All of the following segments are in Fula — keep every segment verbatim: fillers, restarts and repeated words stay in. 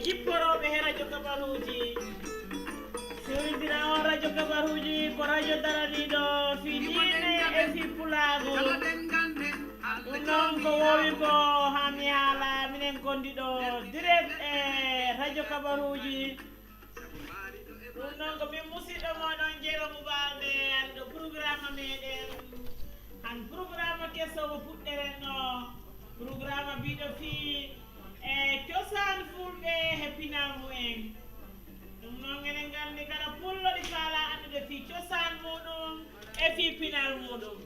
Jipporooɓe he radio kabaruuji. Sewindiraawo radio kabaruuji ko radio daraniiɗo fii diine e fii pulaagu. Ɗum noon ko woowi ko haa mi haala, minen ngonndi ɗo direct e radio kabaruuji. Ɗum noon ko min musiɗɗo mooɗon Jeeroomo Baalde, arɗo programme meɗen. Han programme keso mo puɗɗeren no. Programme biɗo fii e cosaan fulɓe he pinal mumen. Ɗum noon enen nganndi kala pullo ɗi faala anndude fii cosaan muɗum e fii pinal muɗum.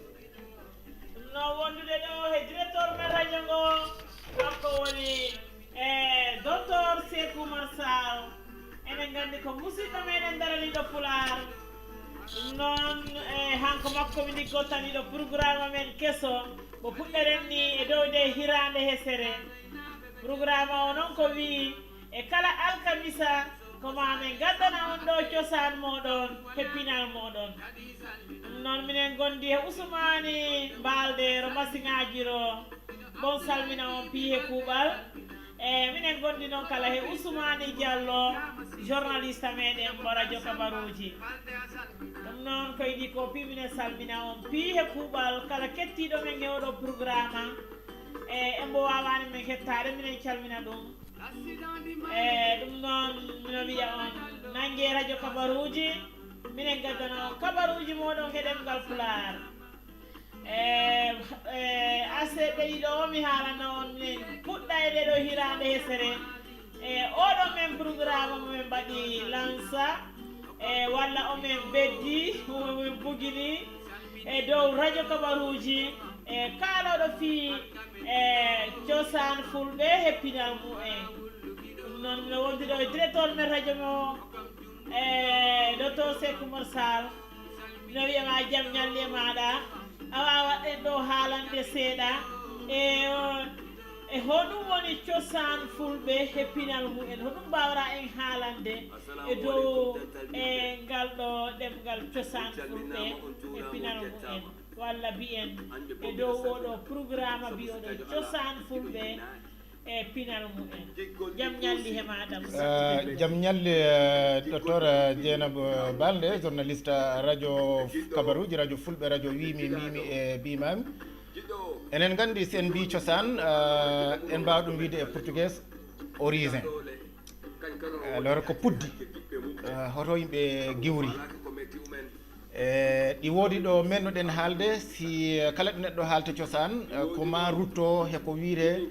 Ɗum noon wondude ɗo he directeur men radio ngo, kanko woni e docteur Seeku Umar Sall. Enen nganndi ko musiɗɗo meɗen daraniiɗo Pulaar. Ɗum noon e hanko makko mi liggottaniiɗo programme men keso. Mo puɗɗeren ni e dow nde hiraande hesere. Programme o noon ko wii e kala alkamisa ko ma min ngaddana on ɗo cosaan moɗon he pinal moɗon. Ɗum noon minen ngondi he Usumaani Mbaalde ro masiŋaaji ro. Bon salmina on pii he kuuɓal. E minen ngondi noon kala he Usumaani Jallo, journaliste meɗen mo radio kabaruuji. Ɗum noon ko idii ko pii minen salmina on pii he kuuɓal kala kettiiɗo men he oɗo programme. E en mbo waawaani men hettaade minen calmina ɗum. E ɗum noon mino wiya on nannge radio kabaruuji, minen ngaddana on kabaruuji moɗon he ɗemngal Pulaar. E e aseɓe ɗiɗo o mi haalana on min puɗɗa e ɗeɗo hiraande hesere. E oɗo men programme mo min mbaɗi lansa e walla o min beddi o min bugini e dow radio kabaruuji e kaalooɗo fii e cosaan fulɓe he pinal mumen. Ɗum noon mino wondude e directeur men radio mo e docteur Seeku Umar Sall. Mino wiya ma jam ñalli e maaɗa. Awa waɗɗen ɗo haalande seeɗa e e honum woni cosaan fulɓe he pinal mumen? Honum mbaawra en haalande e dow e ngal ɗo ɗemngal cosaan fulɓe e pinal mumen? Walla mbiyen e dow oɗo programme biyoɗo cosaan fulɓe e pinal mumen. Jam ñalli he maaɗa. Eh, jam ñalli, eh, docteur, eh, Dieynaba Balde, journaliste radio kabaruuji, radio fulɓe, radio Wiimi Miimi e Biimaami. Enen nganndi si en mbii cosaan, eh, en mbaawa ɗum wiide e portugais origem. Eh, alors ko puddi, eh, hoto yimɓe giwri. E ɗi woodi ɗo mennoɗen haalde, si, eh, kala ɗo neɗɗo haalta cosaan, eh, ko ma rutto he ko wiyetee,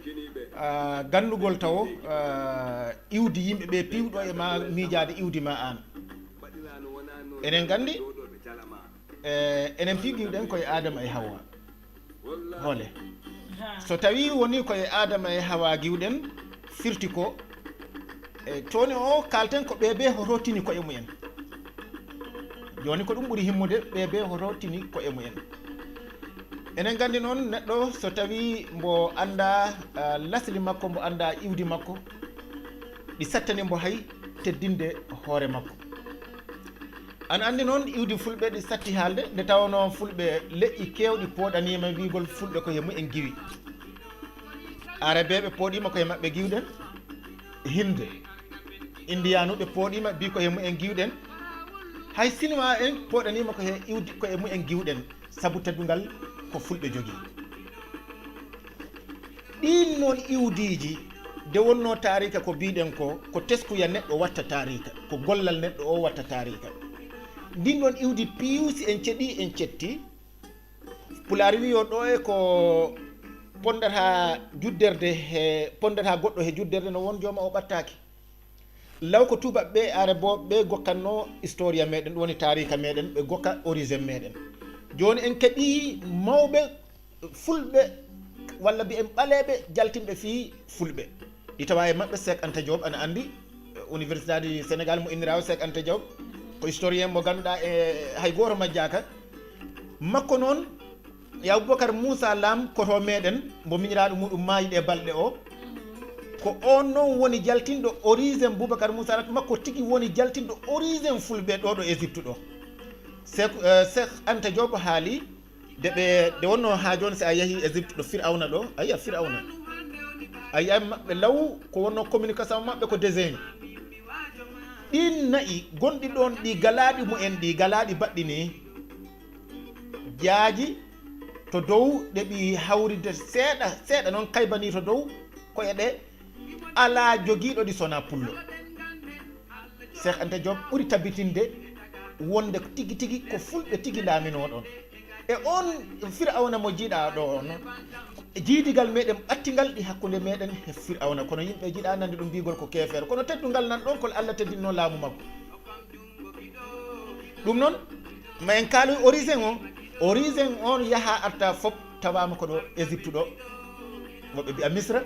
ah, ganndugol tawo, ah, iwdi yimɓe ɓe piiwɗo e ma miijaade iwdi ma aan. Enen nganndi, eh, enen piigiwɗen koye Aadama e Hawwa. Hoole. So tawii wonii ko e Aadama e Hawaa giwɗen, firti ko e toone o kaalten ko ɓee ɓee hoto tini koye mumen. Jooni ko ɗum ɓuri himmude, ɓee ɓee hoto tini koye mumen. Enen nganndi noon neɗɗo so tawii mbo anndaa, ah, lasli makko, mbo anndaa iwdi makko, ɗi sattani mbo hay teddinde hoore makko. Ana anndi noon iwdi fulɓe ɗi satti haalde, nde tawnoo fulɓe leƴƴi keewɗi pooɗaniima wiigol fulɓe ko he mumen giwi. Arabeeɓe pooɗiima ko he maɓɓe giwɗen, Hinde, Indiyanuɓe pooɗiima mbi ko he mumen giwɗen, hay Sinuwaa en pooɗaniima ko he iwdi ko he mumen giwɗen, sabu teddungal ko fulɓe jogii. Ɗiin noon iwdiiji, nde wonnoo taariika ko mbiiɗen ko, ko teskuya neɗɗo watta taariika, ko gollal neɗɗo o watta taariika. Ndin ɗoon iwdi piiw si en ceɗii en cetti, Pulaar wiyo ɗo e ko pondata judderde he, pondata goɗɗo he judderde no won jooma o ɓattaaki. Law ko tuubaɓe ɓe, Arabooɓe ɓe gokkatnoo historia meɗen, ɗum woni taariika meɗen, ɓe gokka origine meɗen. Jooni en keɓii mawɓe fulɓe, walla mbiyen ɓaleeɓe jaltinɓe fii fulɓe. Ɗi tawa e maɓɓe Seek Anta Joob, ana anndi, eh, Université du Sénégal mo inniraawo Seek Anta Joob, ko historien mo ngannduɗaa e hay gooto majjaaka. Makko noon, e Abubakar Muusa Laam koto meɗen, mbo miñiraaɗo muɗum maayi ɗe balɗe o. Ko oon noon woni jaltinɗo origine Bubakar Muusa Laam, makko tigi woni jaltinɗo origine fulɓe ɗo, ɗo Égypte ɗo. Seek, eh, Seek Anta Joob haali, de ɓe, de wonno haa jooni si a yehii Égypte ɗo Firawna ɗo, a yiya Firawna. A yiyay maɓɓe law, ko wonno communication maɓɓe ko design. Ɗin na'i gonɗi ɗon, ɗi galaaɗi mumen, ɗi galaaɗi baɗɗi ni, jaaji to dow, ɗe ɓi hawride seeɗa seeɗa non, kaybani to dow, ko e ɗe alaa jogiiɗo ɗi sona pullo. Cheikh Anta Diop ɓuri tabitinde wonde ko tigi tigi ko fulɓe tigi laaminoo ɗon. E on Firawna mo jiiɗaa ɗo on, jiidigal meɗen ɓattingal ɗi hakkunde meɗen e Firawna, kono yimɓe jiiɗaa nande ɗum mbiyugol ko keefeero, kono teddungal nan ɗon ko Allah teddinno laamu makko. Ɗum noon, ma en kaaloy origine o. Origine on yaha arta fof tawaama ko ɗo Égypte ɗo, woɓɓe mbiya Misra.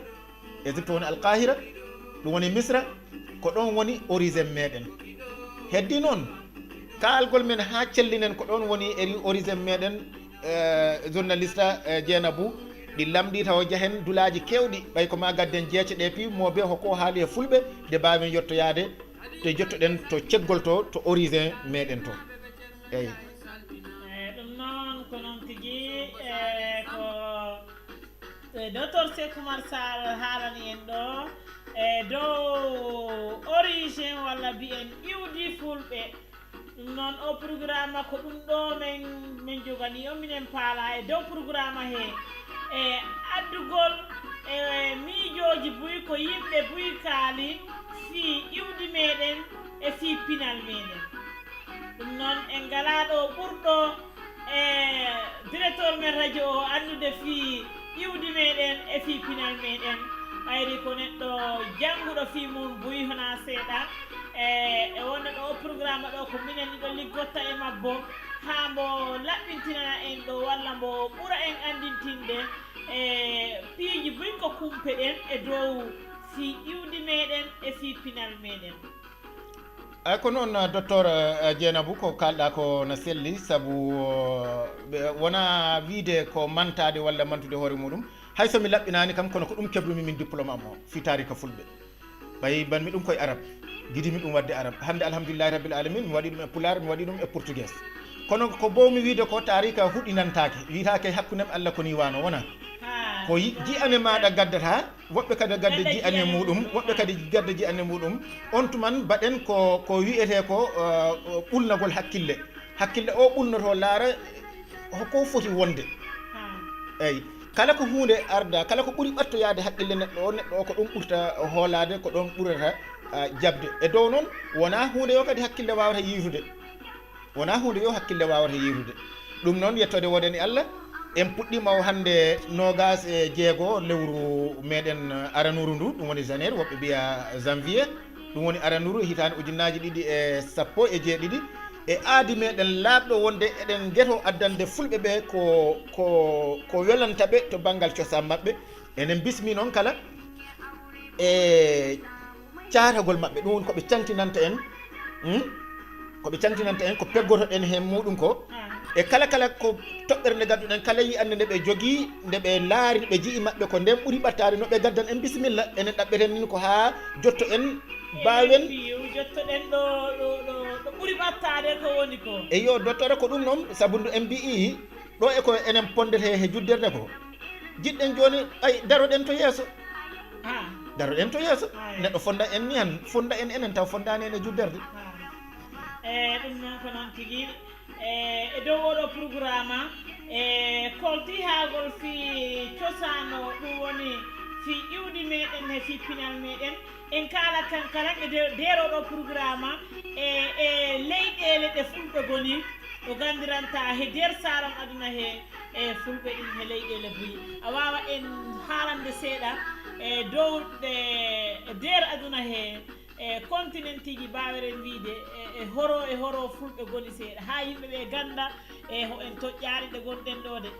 Égypte woni Alqahira, ɗum woni Misra, ko ɗon woni origine meɗen. Heddi noon, kaalgol men haa cellinen ko ɗon woni eri origine meɗen, eh, journaliste, eh, Jeenabu, ɗi lamɗi tawa jahen dulaaji keewɗi, ɓay ko ma gadden jeece ɗe pi, mo be hoko haali e fulɓe, de mbaawen yottoyaade, to jottoɗen to ceggol to, to origine meɗen to. Eyi. Eh, ɗum noon ko noon tigi, eh, ko, eh, Docteur Sekou Oumar Sall haalani en ɗo, eh, dow origine walla mbiyen iwdi fulɓe. Ɗum noon o programme ko ɗum ɗo men, men jogani o, minen paala e dow programme he, e addugol e miijooji buy ko yimɓe buy kaali fii iwdi meɗen e fii pinal meɗen. Ɗum noon en ngalaa ɗo ɓurɗo e directeur men radio o anndude fii iwdi meɗen e fii pinal meɗen. Ɓayri ko neɗɗo jannguɗo fii mum buy honaa seeɗa. E, e wonde ɗo o programme ɗo ko minen ɗiɗo liggotta e mabbo haa mbo laɓɓintinana en ɗo walla mbo ɓura en anndintinde e piiji buy ko kumpe ɗen e dow fii iwdi meɗen e fii pinal meɗen. Ay, ko noon, eh, docteur, eh, Jeenabu, ko kaalɗaa ko na selli, sabu, eh, ɓe-, wonaa wiide ko mantaade walla mantude hoore muɗum. Hay so mi laɓɓinaani kam, kono ko ɗum keblumi min diplôme am o, fii taarika fulɓe. Ɓay mbaɗmi ɗum koye arab, gidimi ɗum waɗde arab. Hannde, alhamdulillahi rabbil alamin, mi waɗi ɗum e pulaar, mi waɗi ɗum e portugais. Kono ko mbowmi wiide ko, taarika huɗinantaake, wiyetaake hakkunde am Allah ko nii waano, wonaa? Ko yi-, ji'ane maaɗa gaddata, woɓɓe kadi gadda ji'ane muɗum, woɓɓe kadi gadda ji'ane muɗum. On tuman mbaɗen ko, ko wiyetee ko, uh, ɓulnagol hakkille. Hakkille o ɓulnoto laara hoko foti wonde. Eyi, kala ko huunde arda, kala ko ɓuri ɓattoyaade hakkille neɗɗo o, neɗɗo o ko ɗum ɓurta hoolaade, ko ɗon ɓurata, uh, jaɓde. E dow noon, wonaa huunde yo kadi hakkille waawata yiitude. Wonaa huunde yo hakkille waawata yiitude. Ɗum noon, yettoode woodani Allah, en puɗɗiima o hannde noogaas e jeego lewru meɗen aranuru ndu, ɗum woni janvier, woɓɓe mbiya janvier, ɗum woni aranuru hitaande ujunnaaji ɗiɗi e sappo e jeeɗiɗi. E aadi meɗen laaɓɗo wonde eɗen ngeto addande fulɓe ɓe ko, ko, ko welanta ɓe to banngal cosaan maɓɓe. Enen bismi noon kala e caatagol maɓɓe, ɗum woni ko ɓe cantinanta en, hmm? Ko ɓe cantinanta en, ko peggotoɗen heen muɗum ko. E kala, kala ko toɓɓere nde gadduɗen, kala yi'annde nde ɓe jogii, nde ɓe laari, ɓe ji'i maɓɓe ko nden ɓuri ɓattaade, no ɓe gaddan en, bisimilla, enen ɗaɓɓeten nin ko haa jotto en, mbaawen. Jottoɗen ɗo, ɗo, ɗo, ɗo ɓuri ɓattaade ko woni ko. Eyo, dottore, ko ɗum noon, sabu ndu en mbi'i, ɗo e ko enen ponndetee he judderde ko. Jiɗɗen jooni, ay, daroɗen to yeeso. Ah. Daroɗen to yeeso. Ay. Neɗɗo fonda en ni han, fonda en enen taw fondaani en e judderde. Ah. E, ɗum noon ko noon tigi. E, e dow oɗo programme, e, kolti haagol fii cosaano, ɗum woni fii iwdi meɗen he fii pinal meɗen. En kaala kan kala e de-, nder oɗo programme, e, e leyɗeele ɗe fulɓe ngoni, ɗo ganndiranta he nder saaran aduna he, e fulɓe ɗin he leyɗeele buy. A waawa en haalande seeɗa e dow ɗe, e nder aduna he, e continentiji mbaaweren wiide, e, e horo, e horo fulɓe ngoni seeɗa, haa yimɓe ɓe gannda, e ho en toƴƴaari ɗe ngonɗen ɗo de.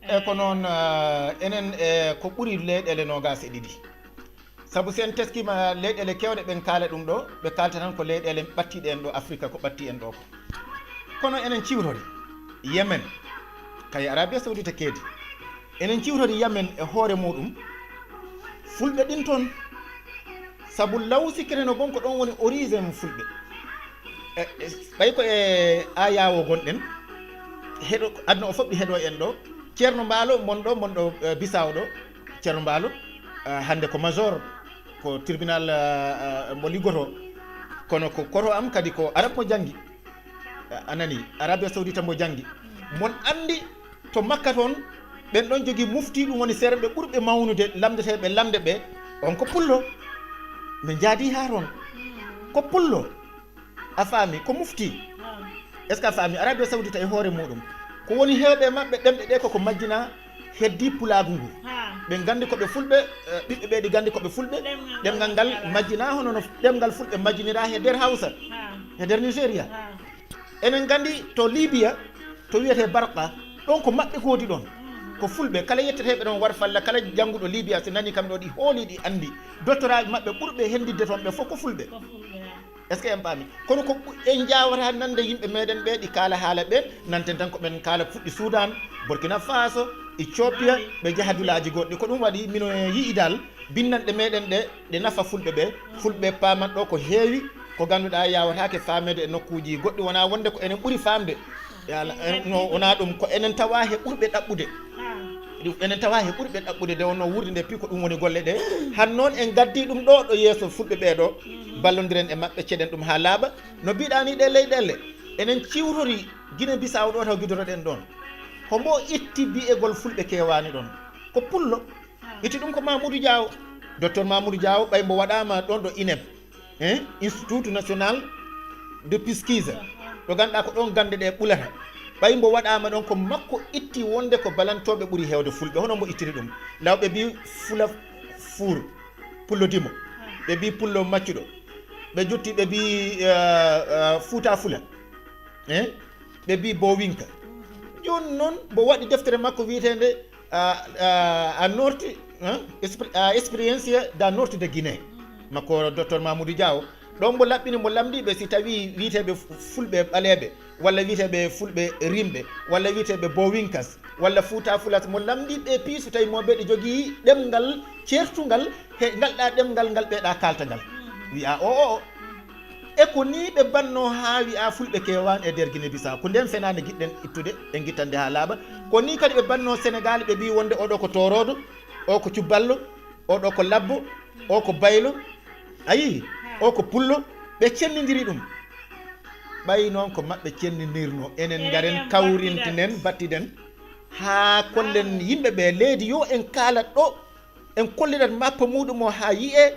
E ko noon, eh, enen, e ko ɓuri leyɗeele noogaas e ɗiɗi. Sabu si en teskiima leyɗeele keewɗe, ɓen kaala ɗum ɗo, ɓe kaalta tan ko leyɗeele ɓattiiɗe en ɗo Afrika, ko ɓatti en ɗo ko. Kono enen ciwtori Yemen, kay Arabie Saoudite keedi. Enen ciwtori Yemen e hoore muɗum, fulɓe ɗin toon. Sabu law sikkete no bon ko ɗon woni origine fulɓe. E, e, ɓay ko e Ayawo gonɗen, heɗo, aduna o fof ɗi heɗo en ɗo. Ceerno Mbaalo, mon ɗo, mon ɗo, eh, Bisaawo ɗo, Ceerno Mbaalo. Ah, hannde ko major, ko tribunal, ah, ah, mo liggoto. Kono ko koto am kadi ko arab mo janngi. Ah, a nani, Arabie Saoudite mo janngi. Mon anndi to Makka toon, ɓen ɗon jogii mufti, ɗum woni seerɓe ɓurɓe mawnude, lamndeteeɓe lamnde ɓe, on ko pullo. Min njaadi haa toon. Ko pullo. A faami, ko mufti. Est-ce que a faami? Arabie Saoudite e hoore muɗum. Ko woni heewɓe maɓɓe ɗemɗe ɗe koko majjina heddi pulaagu ngu. Ɓe nganndi ko ɓe fulɓe, eh, ɓiɓɓe ɓe ɗi nganndi ko ɓe fulɓe. Ɗemngal ngal majjina hono no ɗemngal fulɓe majjinira he nder Hawsa, he nder Nigeria. Enen nganndi to Libya, to wiyetee Barqa, ɗon ko maɓɓe goodi ɗon. Ko fulɓe, kala yetteteeɓe ɗon war falla, kala jannguɗo Libya, so nani kam ɗo ɗi hooli, ɗi anndi. Doctorat maɓɓe ɓurɓe henndidde toon ɓe fof ko fulɓe. Est-ce que en paami? Kono ko ɓu-, en njaawata nande yimɓe meɗen ɓe ɗi kaala haala ɓe, nanten tan ko ɓen kaala fuɗɗi Sudan, Burkina Faso, Ethiopia, ɓe njaha dulaaji goɗɗi. Ko ɗum waɗi mino yi'i dal, binnanɗe meɗen ɗe, ɗe nafa fulɓe ɓe. Fulɓe paamat ɗo ko heewi, ko ngannduɗaa yaawataake faameede e nokkuuji goɗɗi, wonaa wonde ko enen ɓuri faamde. Yaala, en, no, wonaa ɗum, ko enen tawa he ɓurɓe ɗaɓɓude. Ɗum enen tawa he ɓurɓe ɗaɓɓude, nde wonno wuurde nde, pi ko ɗum woni golle ɗe. Han noon en ngaddi ɗum ɗo, ɗo yeeso fulɓe ɓee ɗo, ballondiren e maɓɓe, ceɗen ɗum haa laaɓa. No mbiɗaa ni, ɗe leyɗeele, enen ciwtori Guinée Bissau ɗo taw gidoroɗen ɗon. Hombo itti biyegol fulɓe keewaani ɗon? Ko pullo. Itti ɗum ko Mamoudou Diaw. Docteur Mamoudou Diaw, ɓay mbo waɗaama ɗon ɗo INEP, hein, Institut National de Pesquise. Ɗo ngannduɗaa ko ɗon gannde ɗe ɓulata. Ɓay mbo waɗaama ɗon, ko makko itti wonde ko balantooɓe ɓuri heewde fulɓe. Hono mbo ittiri ɗum? Law ɓe mbi Fula Fuur, Pullo Dimo. Ɓe mbi Pullo Maccuɗo. Ɓe jotti ɓe mbi, eh, eh, Fuuta Fula. Hein? Ɓe mbi Bowinka. Jooni noon mbo waɗi deftere makko wiyeteende, ah, ah, A Norte, hein? Expri-, ah, Experiência da Norte de Guiné. Makko Docteur Mamoudou Diaw. Ɗon mbo laɓɓini, mbo lamndii ɓe si tawii wiyeteeɓe fu-, fulɓe ɓaleeɓe, walla wiyeteeɓe fulɓe rimɓe, walla wiyeteeɓe Bowinkas, walla Fuuta Fulas, mbo lamndii ɓe piisu tawi mo ɓe ɗo jogii ɗemngal ceertungal, he ngal ɗaa ɗemngal ngal ɓe ɗaa kaalta ngal. Wiya, o, o, o. E ko nii ɓe mbanno haa wiya fulɓe keewaani e nder Guinée Bissau. Ko ndeen fenaande njiɗɗen ittude, en ngittande haa laaɓa. Ko nii kadi ɓe mbanno Senegaal, ɓe mbii wonde oɗo ko tooroodo, o ko cubballo, oɗo ko labbo, o ko baylo. A yii? O ko pullo. Ɓe cennindiri ɗum. Ɓay noon ko maɓɓe cennindirno. Enen ngaren kawrintinen, battiden. Haa kollen yimɓe ɓe leydi yo en kaalat ɗo. En kollirat mappa muɗum o haa yi'e.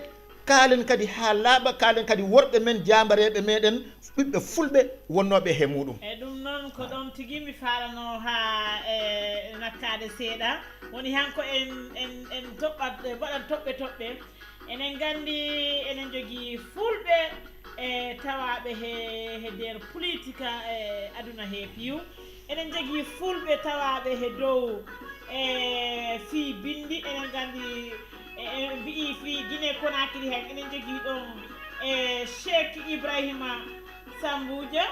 Kaalen kadi haa laaɓa, kaalen kadi worɓe men, jaambareeɓe meɗen, ɓiɓɓe fulɓe wonnooɓe he muɗum. E ɗum noon ko ɗoon tigi mi faalano haa e nakkaade seeɗa. Woni han ko en, en, en toɓɓat, en mbaɗat toɓɓe toɓɓe. Enen nganndi enen njogii fulɓe e tawaaɓe he, he nder politika e aduna he piiw. Enen njogii fulɓe tawaaɓe he dow e fii binndi. Enen nganndi e, e mbi'i fii Guinée Conakry heen, enen njogii ɗoon e Cheikh Ibrahima Sambuja,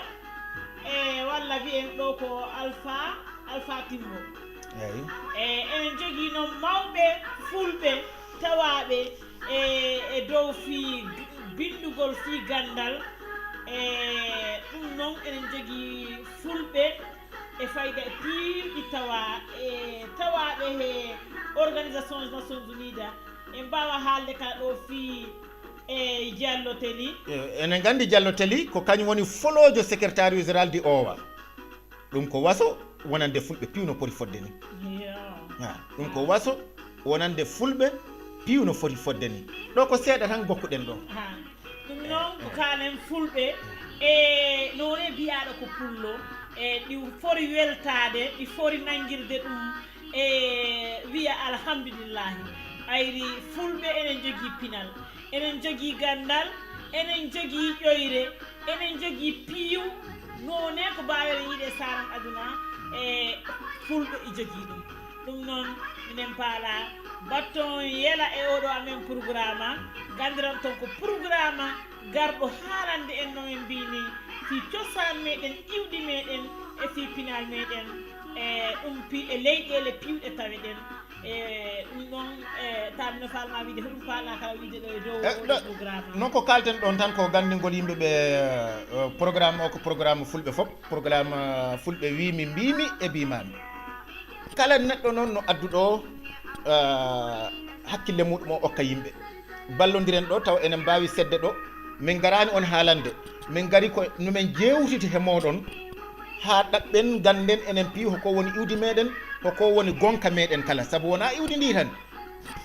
e walla mbiyen ɗo ko Alpha, Alpha Timbo. Eyi. E enen njogii noon mawɓe fulɓe tawaaɓe e, e dow fii g-, binndugol fii ganndal. E ɗum noon enen njogii fulɓe e fayda e piiwɗi tawa, e tawaaɓe he Organisation des Nations Unies. En mbaawa haalde kala ɗo fii e Diallo Telly. E, enen nganndi Diallo Telly ko kañum woni foloojo secrétariat général di owa. Ɗum ko waso wonande fulɓe piiw no poti fodde ni. Yo. Ha, ɗum ko waso wonande fulɓe piiw no foti fodde ni. Ɗo ko seeɗa tan gokkuɗen ɗo. Ha. Ɗum noon ko kaalen fulɓe e noone mbiyaaɗo ko pullo, e ɗi fori weltaade, ɗi fori nanngirde ɗum e wiya alhamdulillahi. Ɓayri fulɓe enen njogii pinal, enen njogii ganndal, enen njogii ƴoyre, enen njogii piiw, noone ko mbaawen yiide e saaran aduna e fulɓe e jogii ɗum. Ɗum noon minen paala batton yela e oɗo amen programme, nganndiran ton ko programme garɗo haalande en no min mbini fii cosaan meɗen, iwdi meɗen e fii pinal meɗen. E ɗum pi-, e leyɗeele piiwɗe taweɗen. E ɗum ɗon, e, taamino faalma wiide, hoɗum faalma kala wiide ɗo e dow Eh, oɗo ɗo, programme? Noon ko kaalten ɗon tan ko ganndingol yimɓe ɓe, eh, programme o ko programme fulɓe fof, programme, eh, fulɓe wiimi mbiimi e mbiimaami. Kala neɗɗo noon no addu ɗo, eh, hakkille muɗum o okka yimɓe. Ballondiren ɗo taw enen mbaawi sedde ɗo. Min ngaraani on haalande. Min ngari ko no min jeewtiti he mooɗon haa ɗaɓɓen ngannden enen piyi hoko woni iwdi meɗen, hoko woni gonka meɗen kala. Sabu wonaa iwdi ndi tan.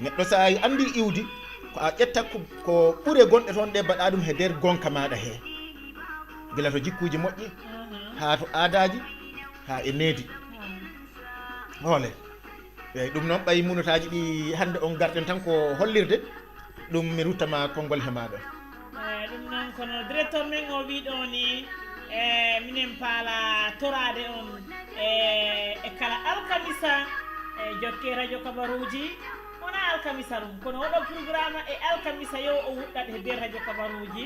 Neɗɗo so a anndi iwdi, ko a ƴetta ko, ko ɓure gonɗe toon ɗe mbaɗa ɗum he nder gonka maaɗa he. Gila to jikkuuji moƴƴi, haa to aadaaji, haa e needi. Hoole. Eeyi, ɗum noon ɓay munotaaji ɗi hannde on ngarɗen tan ko hollirde, ɗum mi ruttama konngol he maaɗa. Eh, ɗum noon kono directeur men o wii ɗo ni, eh, minen paala toraade on, eh, e kala alkamisa, eh, jokke radio kabaruuji. Wonaa alkamisa ɗum, kono oɗo programme e alkamisa yo o wuɗɗat he nder radio kabaruuji.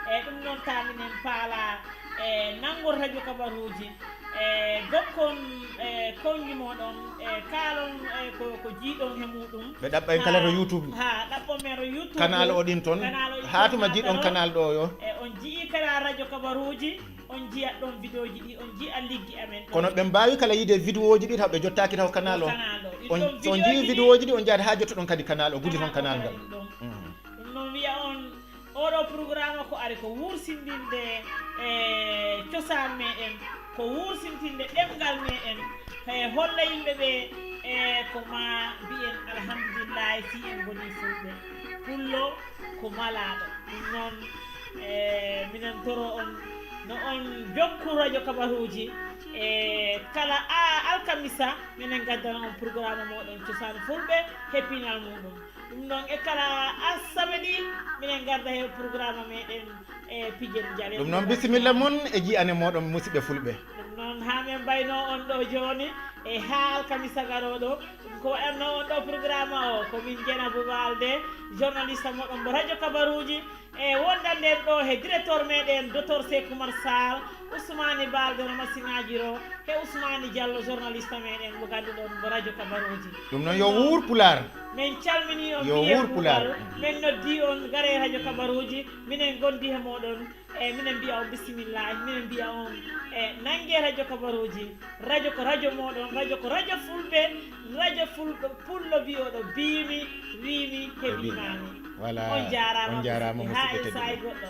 Eh, ɗum noon ta minen paala, eh, nanngol radio kabaruuji. E gokkon, e konngi mooɗon, e kaalon, e ko, ko jiiɗon he muuɗum. Ɓe ɗaɓɓa en kala to YouTube. Ha, ɗaɓɓon men to YouTube. Canal o ɗin toon. Canal o ɗin haa toon tuma haa jiiɗon taro. Canal ɗo yo. E on ji'i kala radio kabaruuji, on ji'at ɗon vidéoji ɗi, on ji'a liggi amen ɗon. Kono ɓe mbaawi kala yiide vidéoji ɗi taw ɓe jottaaki taw canal o. Canal o. Ɗin On, ɗon so on ji'i vidéoji ɗi, vidéoji ɗi, on jahat haa jottoɗon kadi canal o, gudditon canal ngal. Ɗum ɗon. Mhm. Ɗum noon wiya on, oɗo programme ko ari ko wursindinde e cosaan meɗen, ko wursintinde ɗemngal meɗen, e holla yimɓe ɓe e ko ma mbiyen alhamdulillahi si en ngoni fulɓe. Pullo ko malaaɗo. Ɗum noon, e minen toro on no on jokku radio kabaruuji e kala a alkamisa minen ngaddana on programme moɗon cosaan fulɓe he pinal muɗum. Ɗum noon e kala assamedi minen ngarda he programme meɗen e pijen jale. Ɗum noon bisimilla mon e ji'ane moɗon musidɓe fulɓe. Ɗum noon haa min mbayno on ɗo jooni e haa alkamisa garooɗo. Ɗum ko waɗanno on ɗo programme o ko min Jenabou Balde, journaliste moɗon mo radio kabaruuji. E wonda nden ɗo he directeur meɗen, docteur Sekou Oumar Sall, Ousmane Balde no masiŋaaji ro, he Ousmane Diallo, journaliste meɗen mo ngannduɗon mo radio kabaruuji. Ɗum noon yo wuur Pulaar. Min calmini on, Yo mbiye wuur Pulaar. Pulaar. Min noddi on, ngare radio kabaruuji, minen ngondi he mooɗon. E minen mbiya on bisimillahi, minen mbiya on, e nannge radio kabaruuji. Radio ko radio mooɗon, radio ko radio fulɓe, radio fulɓe, pullo biyoɗo biimi, wiimi, heɓimaami. Voilà. On jaaraama, On jaaraama, musidɓe. Haa musidɓe e saa'i tedduɓe. Goɗɗo.